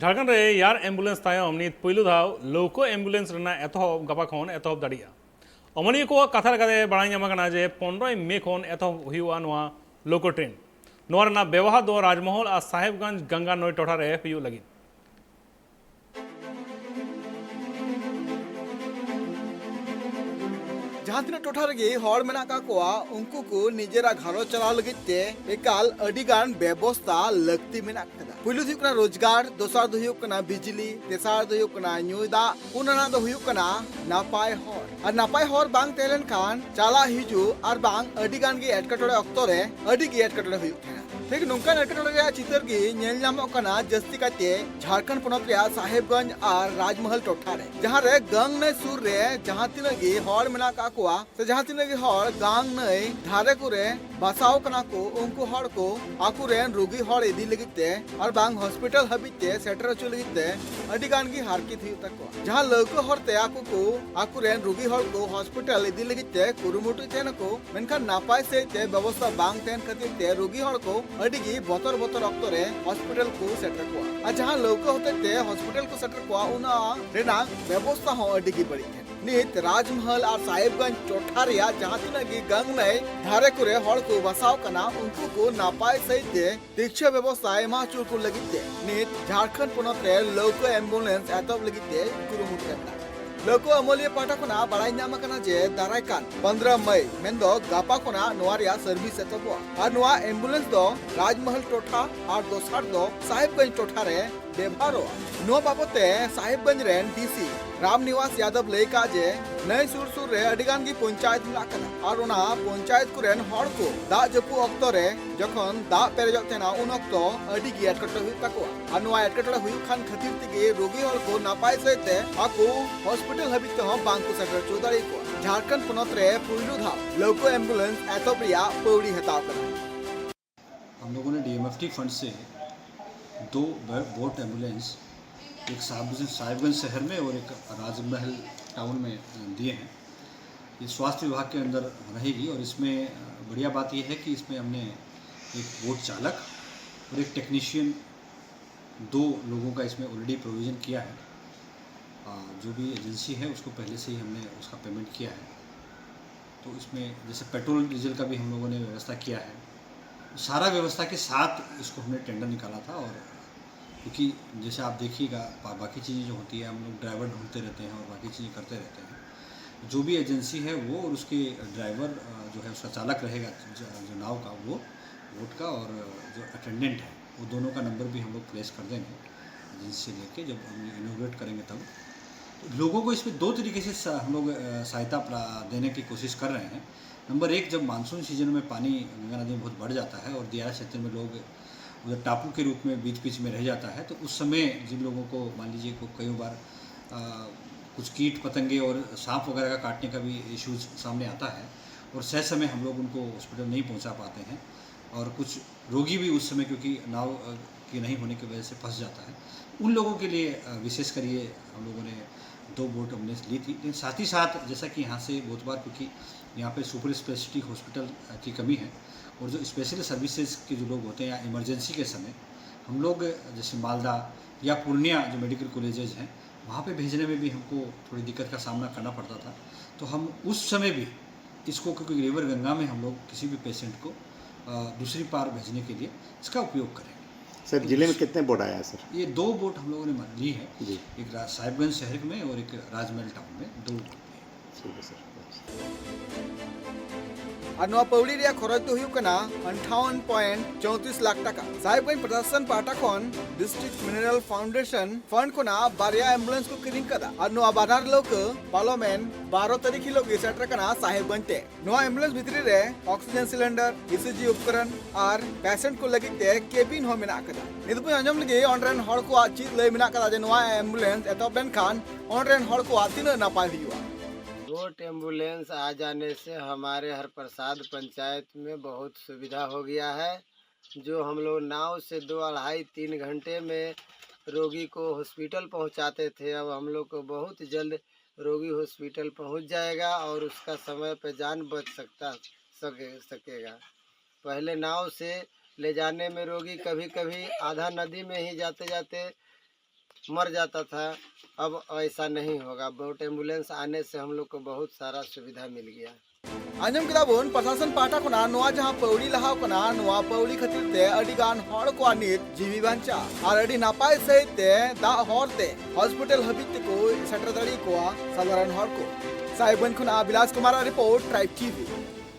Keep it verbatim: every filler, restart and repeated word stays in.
ᱡᱷᱟᱲᱠᱷᱚᱸᱰ ᱨᱮ air ambulance ᱛᱟᱭᱚᱢ ᱱᱤᱛ ᱯᱩᱭᱞᱩ ᱫᱷᱟᱣ ᱞᱟᱹᱣᱠᱟᱹ ᱮᱢᱵᱩᱞᱮᱱᱥ ᱨᱮᱱᱟᱜ ᱮᱛᱚᱦᱚᱵ ᱜᱟᱯᱟ ᱠᱷᱚᱱ ᱮᱛᱚᱦᱚᱵ ᱫᱟᱲᱮᱭᱟᱜᱼᱟ᱾ ᱚᱢᱚᱱᱤᱭᱟᱹ ᱠᱚᱣᱟᱜ ᱠᱟᱛᱷᱟ ᱞᱮᱠᱟᱛᱮ ᱵᱟᱲᱟᱭ ᱧᱟᱢ ᱟᱠᱟᱱᱟ ᱡᱮ ᱯᱚᱱᱨᱚᱭ ᱢᱮ ᱠᱷᱚᱱ ᱮᱛᱚᱦᱚᱵ ᱦᱩᱭᱩᱜᱼᱟ ᱱᱚᱣᱟ ᱞᱳᱠᱳ ᱴᱨᱮᱱ᱾ ᱱᱚᱣᱟ ᱨᱮᱱᱟᱜ ᱵᱮᱣᱦᱟᱨ ᱫᱚ ᱨᱟᱡᱽᱢᱚᱦᱚᱞ ᱟᱨ ᱥᱟᱦᱮᱵᱽᱜᱚᱸᱡᱽ ᱜᱟᱝᱜᱟ ᱱᱟᱹᱭ ᱴᱚᱴᱷᱟ ᱨᱮ ᱦᱩᱭᱩᱜ ᱞᱟᱹᱜᱤᱫ᱾ ᱡᱟᱦᱟᱸ ᱛᱤᱱᱟᱹᱜ ᱴᱚᱴᱷᱟ ᱨᱮᱜᱮ ᱦᱚᱲ ᱢᱮᱱᱟᱜ ᱟᱠᱟᱫ ᱠᱚᱣᱟ, ᱩᱱᱠᱩ ᱠᱚ ᱱᱤᱡᱮᱨᱟᱜ ᱜᱷᱟᱨᱚᱸᱡᱽ ᱪᱟᱞᱟᱣ ᱞᱟᱹᱜᱤᱫ ᱛᱮ ᱮᱠᱟᱞ ᱟᱹᱰᱤ ᱜᱟᱱ ᱵᱮᱵᱚᱥᱛᱟ ᱞᱟᱹᱠᱛᱤ ᱢᱮᱱᱟᱜ ᱟᱠᱟᱫᱟ᱾ ᱯᱩᱭᱞᱩ ᱫᱚ ᱦᱩᱭᱩᱜ ᱠᱟᱱᱟ ᱨᱳᱡᱽᱜᱟᱨ, ᱫᱚᱥᱟᱨ ᱫᱚ ᱦᱩᱭᱩᱜ ᱠᱟᱱᱟ ᱵᱤᱡᱽᱞᱤ, ᱛᱮᱥᱟᱨ ᱫᱚ ᱦᱩᱭᱩᱜ ᱠᱟᱱᱟ ᱧᱩᱭ ᱫᱟᱜ, ᱯᱩᱱᱟᱱᱟᱜ ᱫᱚ ᱦᱩᱭᱩᱜ ᱠᱟᱱᱟ ᱱᱟᱯᱟᱭ ᱦᱚᱨ᱾ ᱟᱨ ᱱᱟᱯᱟᱭ ᱦᱚᱨ ᱵᱟᱝ ᱛᱟᱦᱮᱸ ᱞᱮᱱᱠᱷᱟᱱ ᱪᱟᱞᱟᱜ ᱦᱤᱡᱩᱜ ᱟᱨ ᱵᱟᱝ ᱟᱹᱰᱤ ᱜᱟᱱ ᱜᱮ ᱮᱴᱠᱮᱴᱚᱬᱮ ᱚᱠᱛᱚ ᱨᱮ ᱟᱹᱰᱤ ᱜᱮ ᱮᱴᱠᱮᱴᱚᱬᱮ ᱦᱩᱭᱩᱜ ᱛᱟᱦᱮᱸᱱᱟ᱾ ᱴᱷᱤᱠ ᱱᱚᱝᱠᱟᱱ ᱮᱴᱠᱮᱴᱚᱬᱮ ᱨᱮᱭᱟᱜ ᱪᱤᱛᱟᱹᱨ ᱜᱮ ᱧᱮᱞ ᱧᱟᱢᱚᱜ ᱠᱟᱱᱟ ᱡᱟᱹᱥᱛᱤ ᱠᱟᱭᱛᱮ ᱡᱷᱟᱲᱠᱷᱚᱸᱰ ᱯᱚᱱᱚᱛ ᱨᱮᱭᱟᱜ ᱥᱟᱦᱮᱵᱽᱜᱚᱸᱡᱽ ᱟᱨ ᱨᱟᱡᱽᱢᱚᱦᱚᱞ ᱴᱚᱴᱷᱟ ᱨᱮ, ᱡᱟᱦᱟᱸ ᱨᱮ ᱜᱟᱝ ᱱᱟᱹᱭ ᱥᱩᱨ ᱨᱮ ᱡᱟᱦᱟᱸ ᱛᱤᱱᱟᱹᱜ ᱜᱮ ᱦᱚᱲ ᱢᱮᱱᱟᱜ ᱟᱠᱟᱫ ᱠᱚᱣᱟ, ᱥᱮ ᱡᱟᱦᱟᱸ ᱛᱤᱱᱟᱹᱜ ᱜᱮ ᱦᱚᱲ ᱜᱟᱝ ᱱᱟᱹᱭ ᱫᱷᱟᱨᱮ ᱠᱚᱨᱮ ᱵᱟᱥᱟᱣ ᱠᱟᱱᱟ ᱠᱚ, ᱩᱱᱠᱩ ᱦᱚᱲ ᱠᱚ ᱟᱠᱚ ᱨᱮᱱ ᱨᱩᱜᱤ ᱦᱚᱲ ᱤᱫᱤ ᱞᱟᱹᱜᱤᱫ ᱛᱮ ᱟᱨ ᱵᱟᱝ ᱦᱚᱥᱯᱤᱴᱟᱞ ᱦᱟᱹᱵᱤᱡ ᱛᱮ ᱥᱮᱴᱮᱨ ᱦᱚᱪᱚ ᱞᱟᱹᱜᱤᱫ ᱛᱮ ᱟᱹᱰᱤ ᱜᱟᱱ ᱜᱮ ᱦᱟᱨᱠᱮᱛ ᱦᱩᱭᱩᱜ ᱛᱟᱠᱚᱣᱟ᱾ ᱡᱟᱦᱟᱸ ᱞᱟᱹᱣᱠᱟᱹ ᱦᱚᱨ ᱛᱮ ᱟᱠᱚ ᱠᱚ ᱟᱠᱚ ᱨᱮᱱ ᱨᱩᱜᱤ ᱦᱚᱲ ᱠᱚ ᱦᱚᱥᱯᱤᱴᱟᱞ ᱤᱫᱤ ᱞᱟᱹᱜᱤᱫ ᱛᱮ ᱠᱩᱨᱩᱢᱩᱴᱩᱭ ᱛᱟᱦᱮᱱᱟᱠᱚ, ᱢᱮᱱᱠᱷᱟᱱ ᱱᱟᱯᱟᱭ ᱥᱟᱹᱦᱤᱡ ᱛᱮ ᱵᱮᱵᱚᱥᱛᱷᱟ ᱵᱟᱝ ᱛᱟᱦᱮᱱ ᱠᱷᱟᱹᱛᱤᱨ ᱛᱮ ᱨᱩᱜᱤ ᱦᱚᱲ ᱠᱚ ᱟᱹᱰᱤ ᱜᱮ ᱵᱚᱛᱚᱨ ᱵᱚᱛᱚᱨ ᱚᱠᱛᱚ ᱨᱮ ᱦᱚᱥᱯᱤᱴᱟᱞ ᱠᱚ ᱥᱮᱴᱮᱨ ᱠᱚᱣᱟ᱾ ᱟᱨ ᱡᱟᱦᱟᱸ ᱞᱟᱹᱣᱠᱟᱹ ᱦᱚᱛᱮᱡ ᱛᱮ ᱦᱚᱥᱯᱤᱴᱟᱞ ᱠᱚ ᱥᱮᱴᱮᱨ ᱠᱚᱣᱟ, ᱚᱱᱟ ᱨᱮᱱᱟᱜ ᱵᱮᱵᱚᱥᱛᱷᱟ ᱦᱚᱸ ᱟᱹᱰᱤ ᱜᱮ ᱵᱟᱹᱲᱤᱡ ᱛᱟᱦᱮᱱᱟ᱾ ᱱᱤᱛ ᱨᱟᱡᱽᱢᱚᱦᱚᱞ ᱟᱨ ᱥᱟᱦᱮᱵᱽᱜᱚᱸᱡᱽ ᱴᱚᱴᱷᱟ ᱨᱮᱭᱟᱜ ᱡᱟᱦᱟᱸ ᱛᱤᱱᱟᱹᱜ ᱜᱮ ᱜᱟᱝ ᱱᱟᱹᱭ ᱫᱷᱟᱨᱮ ᱠᱚᱨᱮ ᱦᱚᱲ ᱠᱚ ᱵᱟᱥᱟᱣ ᱠᱟᱱᱟ, ᱩᱱᱠᱩ ᱠᱚ ᱱᱟᱯᱟᱭ ᱥᱟᱹᱦᱤᱡ ᱛᱮ ᱛᱤᱠᱪᱷᱟᱹ ᱵᱮᱵᱚᱥᱛᱷᱟ ᱮᱢᱟ ᱦᱚᱪᱚ ᱠᱚ ᱞᱟᱹᱜᱤᱫ ᱛᱮ ᱱᱤᱛ ᱡᱷᱟᱲᱠᱷᱚᱸᱰ ᱯᱚᱱᱚᱛ ᱨᱮ ᱞᱟᱹᱣᱠᱟᱹ ᱮᱢᱵᱩᱞᱮᱱᱥ ᱮᱛᱚᱦᱚᱵ ᱞᱟᱹᱜᱤᱫ ᱛᱮ ᱠᱩᱨᱩᱢᱩᱴᱩ ᱨᱮ ᱢᱮᱱᱟᱜᱼᱟ᱾ ᱞᱟᱹᱣᱠᱟᱹ ᱟᱹᱢᱟᱹᱞᱤᱭᱟᱹ ᱯᱟᱦᱴᱟ ᱠᱷᱚᱱᱟᱜ ᱵᱟᱲᱟᱭ ᱧᱟᱢ ᱟᱠᱟᱱᱟ ᱡᱮ ᱫᱟᱨᱟᱭ ᱠᱟᱱ ᱯᱚᱱᱫᱽᱨᱚ ᱢᱟᱹᱭ, ᱢᱮᱱᱫᱚ ᱜᱟᱯᱟ ᱠᱷᱚᱱᱟᱜ ᱱᱚᱣᱟ ᱨᱮᱭᱟᱜ ᱥᱟᱨᱵᱷᱤᱥ ᱮᱛᱚᱦᱚᱵᱚᱜᱼᱟ᱾ ᱟᱨ ᱱᱚᱣᱟ ᱮᱢᱵᱩᱞᱮᱱᱥ ᱫᱚ ᱨᱟᱡᱽᱢᱚᱦᱚᱞ ᱴᱚᱴᱷᱟ ᱟᱨ ᱫᱚᱥᱟᱨ ᱫᱚ ᱥᱟᱦᱮᱵᱽᱜᱚᱸᱡᱽ ᱴᱚᱴᱷᱟ ᱨᱮ ᱵᱮᱵᱷᱟᱨᱚᱜᱼᱟ᱾ ᱱᱚᱣᱟ ᱵᱟᱵᱚᱫ ᱛᱮ ᱥᱟᱦᱮᱵᱽᱜᱚᱸᱡᱽ ᱨᱮᱱ ᱰᱤ ᱥᱤ ᱨᱟᱢ ᱱᱤᱣᱟᱥ ᱭᱟᱫᱚᱵ ᱞᱟᱹᱭ ᱠᱟᱜ ᱡᱮ ᱱᱟᱹᱭ ᱥᱩᱨ ᱥᱩᱨ ᱨᱮ ᱟᱹᱰᱤ ᱜᱟᱱ ᱜᱮ ᱯᱚᱧᱪᱟᱭᱮᱛ ᱢᱮᱱᱟᱜ ᱟᱠᱟᱫᱟ ᱟᱨ ᱚᱱᱟ ᱯᱚᱧᱪᱟᱭᱮᱛ ᱠᱚᱨᱮᱱ ᱦᱚᱲ ᱠᱚ ᱫᱟᱜ ᱡᱟᱹᱯᱩᱫ ᱚᱠᱛᱚ ᱨᱮ ᱡᱚᱠᱷᱚᱱ ᱫᱟᱜ ᱯᱮᱨᱮᱡᱚᱜ ᱛᱟᱦᱮᱱᱟ, ᱩᱱ ᱚᱠᱛᱚ ᱟᱹᱰᱤ ᱜᱮ ᱮᱴᱠᱮᱴᱚᱬᱮ ᱦᱩᱭᱩᱜ ᱛᱟᱠᱚᱣᱟ᱾ ᱟᱨ ᱱᱚᱣᱟ ᱮᱴᱠᱮᱴᱚᱬᱮ ᱦᱩᱭᱩᱜ ᱠᱷᱟᱱ ᱠᱷᱟᱹᱛᱤᱨ ᱛᱮᱜᱮ ᱨᱳᱜᱤ ᱦᱚᱲ ᱠᱚ ᱱᱟᱯᱟᱭ ᱥᱟᱹᱦᱤᱡ ᱛᱮ ᱟᱠᱚ ᱦᱚᱥᱯᱤᱴᱟᱞ ᱦᱟᱹᱵᱤᱡ ᱛᱮᱦᱚᱸ ᱵᱟᱝ ᱠᱚ ᱥᱮᱴᱮᱨ ᱦᱚᱪᱚ ᱫᱟᱲᱮ ᱟᱠᱚᱣᱟ᱾ ᱡᱷᱟᱲᱠᱷᱚᱸᱰ ᱯᱚᱱᱚᱛ ᱨᱮ ᱯᱩᱭᱞᱩ ᱫᱷᱟᱣ ᱞᱟᱹᱣᱠᱟᱹ ᱮᱢᱵᱩᱞᱮᱱᱥ ᱮᱛᱚᱦᱚᱵ ᱨᱮᱭᱟᱜ ᱯᱟᱹᱣᱲᱤ ᱦᱟᱛᱟᱣ ᱠᱟᱱᱟ᱾ हम लोगों ने डीएमएफटी फंड से दो ब-, बोट एम्बुलेंस, एक साहब-, साहिबगंज शहर में और एक राजमहल टाउन में, अ, दिए हैं। ये स्वास्थ्य विभाग के अंदर रहेगी और इसमें, अ, बढ़िया बात यह है कि इसमें हमने एक बोट चालक और एक टेक्नीशियन दो लोगों का इसमें ऑलरेडी प्रोविज़न किया है। अ, जो भी एजेंसी है, उसको पहले से ही हमने उसका पेमेंट किया है। तो इसमें जैसे पेट्रोल डीजल का भी हम लोगों ने व्यवस्था किया है। सारा व्यवस्था के साथ इसको हमने टेंडर निकाला था। और क्योंकि जैसे आप देखिएगा, बा-, बाकी चीज़ें जो होती है, हम लोग ड्राइवर ढूंढते रहते हैं और बाकी चीज़ें करते रहते हैं। जो भी एजेंसी है, वो और उसके ड्राइवर, अ, जो है, उसका चालक रहेगा, ज-, जो नाव का, वो बोट का, और जो अटेंडेंट है, वो दोनों का नंबर भी हम लोग प्लेस कर देंगे एजेंसी से लेके, जब हम इनोग्रेट करेंगे तब। तो लोगों को इसमें दो तरीके से स-, हम लोग, अ, सहायता प्रा-, देने की कोशिश कर रहे हैं। नंबर एक, जब मानसून सीजन में पानी गंगा नदी में बहुत बढ़ जाता है और दियारा क्षेत्र में लोग उधर टापू के रूप में बीच बीच में रह जाता है, तो उस समय जिन लोगों को, मान लीजिए, को कई बार, अ, कुछ कीट पतंगे और सांप वगैरह का काटने का भी इश्यूज सामने आता है, और सही समय हम लोग उनको हॉस्पिटल नहीं पहुंचा पाते हैं, और कुछ रोगी भी उस समय, क्योंकि नाव, अ, के नहीं होने की वजह से फंस जाता है, उन लोगों के लिए, अ, विशेषकर ये हम लोगों ने दो बोट एम्बुलेंस ली थी। लेकिन साथ ही साथ, जैसा कि यहाँ से बहुत बार, क्योंकि यहाँ पे सुपर स्पेशलिटी हॉस्पिटल, अ, की कमी है, और जो स्पेशल सर्विसेज के जो लोग होते हैं या इमरजेंसी के समय हम लोग, जैसे मालदा या पूर्णिया जो मेडिकल कॉलेजेज हैं, वहाँ पे भेजने में भी हमको थोड़ी दिक्कत का सामना करना पड़ता था। तो हम उस समय भी इसको, क्योंकि रिवर गंगा में हम लोग किसी भी पेशेंट को, अ, दूसरी पार भेजने के लिए इसका उपयोग करेंगे। सर, जिले में कितने बोट आया है, सर? ये दो बोट हम लोगों ने ली है। जी। एक रा-, साहिबगंज शहर में और एक राजमहल टाउन में, दो बोट। ठीक है, सर। ᱟᱨ ᱱᱚᱣᱟ ᱯᱟᱹᱣᱲᱤ ᱨᱮᱭᱟᱜ ᱠᱷᱚᱨᱚᱪ ᱫᱚ ᱦᱩᱭᱩᱜ ᱠᱟᱱᱟ ᱟᱴᱷᱟᱣᱚᱱ ᱯᱚᱭᱮᱱᱴ ᱪᱳᱭᱛᱨᱤᱥ ᱞᱟᱠᱷ ᱴᱟᱠᱟ᱾ ᱥᱟᱦᱮᱵᱽᱜᱚᱸᱡᱽ ᱯᱨᱚᱥᱟᱥᱚᱱ ᱯᱟᱦᱴᱟ ᱠᱷᱚᱱ ᱰᱤᱥᱴᱨᱤᱠᱴ ᱢᱤᱱᱟᱨᱟᱞ ᱯᱷᱟᱣᱩᱱᱰᱮᱥᱚᱱ ᱯᱷᱟᱱᱰ ᱠᱷᱚᱱᱟᱜ ᱵᱟᱨᱭᱟ ᱮᱢᱵᱩᱞᱮᱱᱥ ᱠᱚ ᱠᱤᱨᱤᱧ ᱠᱟᱫᱟ᱾ ᱟᱨ ᱱᱚᱣᱟ ᱵᱟᱱᱟᱨ ᱞᱟᱹᱣᱠᱟᱹ ᱯᱟᱨᱚᱢᱮᱱ ᱵᱟᱨᱚ ᱛᱟᱹᱨᱤᱠᱷ ᱦᱤᱞᱳᱜ ᱜᱮ ᱥᱮᱴᱮᱨ ᱠᱟᱱᱟ ᱥᱟᱦᱮᱵᱽᱜᱚᱸᱡᱽ ᱛᱮ᱾ ᱱᱚᱣᱟ ᱮᱢᱵᱩᱞᱮᱱᱥ ᱵᱷᱤᱛᱨᱤ ᱨᱮ ᱚᱠᱥᱤᱡᱮᱱ ᱥᱤᱞᱤᱱᱰᱟᱨ, ᱤᱥᱤᱡᱤ ᱩᱯᱠᱚᱨᱚᱱ ᱟᱨ ᱯᱮᱥᱮᱱᱴ ᱠᱚ ᱞᱟᱹᱜᱤᱫ ᱛᱮ ᱠᱮᱵᱤᱱ ᱦᱚᱸ ᱢᱮᱱᱟᱜ ᱟᱠᱟᱫᱟ᱾ ᱱᱤᱛ ᱵᱚᱱ ᱟᱸᱡᱚᱢ ᱞᱮᱜᱮ ᱚᱸᱰᱮ ᱨᱮᱱ ᱦᱚᱲ ᱠᱚᱣᱟᱜ ᱪᱮᱫ ᱞᱟᱹᱭ ᱢᱮᱱᱟᱜ ᱟᱠᱟᱫᱟ ᱡᱮ ᱱᱚᱣᱟ ᱮᱢᱵᱩᱞᱮᱱᱥ ᱮᱛᱚᱦᱚᱵ ᱞᱮᱱᱠᱷᱟᱱ ᱚᱸᱰᱮ ᱨᱮᱱ ᱦᱚᱲ ᱠᱚᱣᱟᱜ ᱛᱤᱱᱟᱹᱜ ᱱᱟᱯᱟᱭ ᱦᱩᱭᱩᱜᱼᱟ᱾ बोट एम्बुलेंस आ जाने से हमारे हरप्रसाद पंचायत में बहुत सुविधा हो गया है। जो हम लोग नाव से दो अढ़ाई तीन घंटे में रोगी को हॉस्पिटल पहुंचाते थे, अब हम लोग को बहुत जल्द रोगी हॉस्पिटल पहुंच जाएगा और उसका समय पे जान बच सकता सके सकेगा। पहले नाव से ले जाने में रोगी कभी कभी आधा नदी में ही जाते जाते मर जाता था। अब ऐसा नहीं होगा। बोट एम्बुलेंस आने से हम लोग को बहुत सारा सुविधा मिल गया। ᱟᱸᱡᱚᱢ ᱠᱮᱫᱟ ᱵᱚᱱ ᱯᱨᱚᱥᱟᱥᱚᱱ ᱯᱟᱦᱴᱟ ᱠᱷᱚᱱᱟᱜ ᱱᱚᱣᱟ ᱡᱟᱦᱟᱸ ᱯᱟᱹᱣᱲᱤ ᱞᱟᱦᱟᱣ ᱠᱟᱱᱟ, ᱱᱚᱣᱟ ᱯᱟᱹᱣᱲᱤ ᱠᱷᱟᱹᱛᱤᱨ ᱛᱮ ᱟᱹᱰᱤ ᱜᱟᱱ ᱦᱚᱲ ᱠᱚᱣᱟᱜ ᱱᱤᱛ ᱡᱤᱣᱤ ᱵᱟᱧᱪᱟᱜ ᱟᱨ ᱟᱹᱰᱤ ᱱᱟᱯᱟᱭ ᱥᱟᱹᱦᱤᱡ ᱛᱮ ᱫᱟᱜ ᱦᱚᱨ ᱛᱮ ᱦᱚᱥᱯᱤᱴᱟᱞ ᱦᱟᱹᱵᱤᱡ ᱛᱮᱠᱚ ᱥᱮᱴᱮᱨ ᱫᱟᱲᱮ ᱟᱠᱚᱣᱟ ᱥᱟᱫᱷᱟᱨᱚᱱ ᱦᱚᱲ ᱠᱚ᱾ ᱥᱟᱭᱵᱚᱱ ᱠᱷᱚᱱᱟᱜ ᱵᱤᱞᱟᱥ ᱠᱩᱢᱟᱨᱟᱜ ᱨᱤᱯᱳᱨᱴ, ᱴᱨᱟᱭᱤᱵ ᱴᱤᱵᱷᱤ᱾